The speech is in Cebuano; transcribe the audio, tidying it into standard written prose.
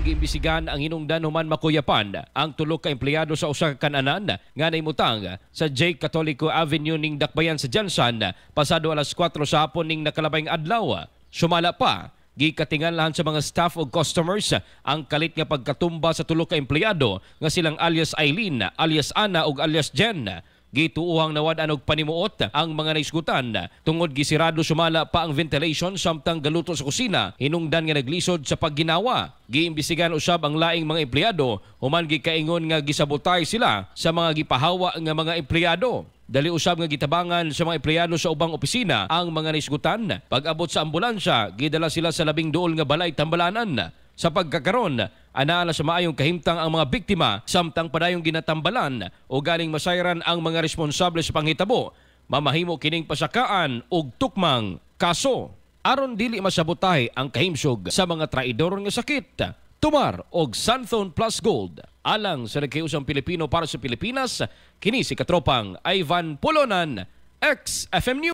Giimbestigahan ang hinungdan human makuyapan ang tulo ka empleyado sa usa ka kan-anan nga naimutang sa J. Catolico Avenue ning Dakbayan sa GenSan pasado alas 4 sa hapon ning nakalabayng adlaw. Sumala pa, gikatinganlahan sa mga staff ug customers ang kalit nga pagkatumba sa tulo ka empleyado nga silang alias Eileen, alias Ana ug alias Jen. Gituohang nawad-an og panimuot ang mga naisgutan tungod gisirado sumala pa ang ventilation samtang galuto sa kusina, hinungdan nga naglisod sa pagginawa. Giimbestigahan usab ang laing mga empleyado human gikaingon nga gisabotay sila sa mga gipahawa nga mga empleyado. Dali usab nga gitabangan sa mga empleyado sa ubang opisina ang mga naisgutan. Pag-abot sa ambulansya, gidala sila sa labing duol nga balay tambalanan. Sa pagkakaron, anaa na sa maayong kahimtang ang mga biktima samtang padayong ginatambalan o galing masayran ang mga responsable sa panghitabo. Mamahimo kining pasakaan og tukmang kaso. Aron dili masabotahe ang kahimsog sa mga traidor nga sakit, tumar og Xanthone Plus Gold. Alang sa nagkiusang Pilipino para sa Pilipinas, kini si katropang Ivan Polonan, XFM News.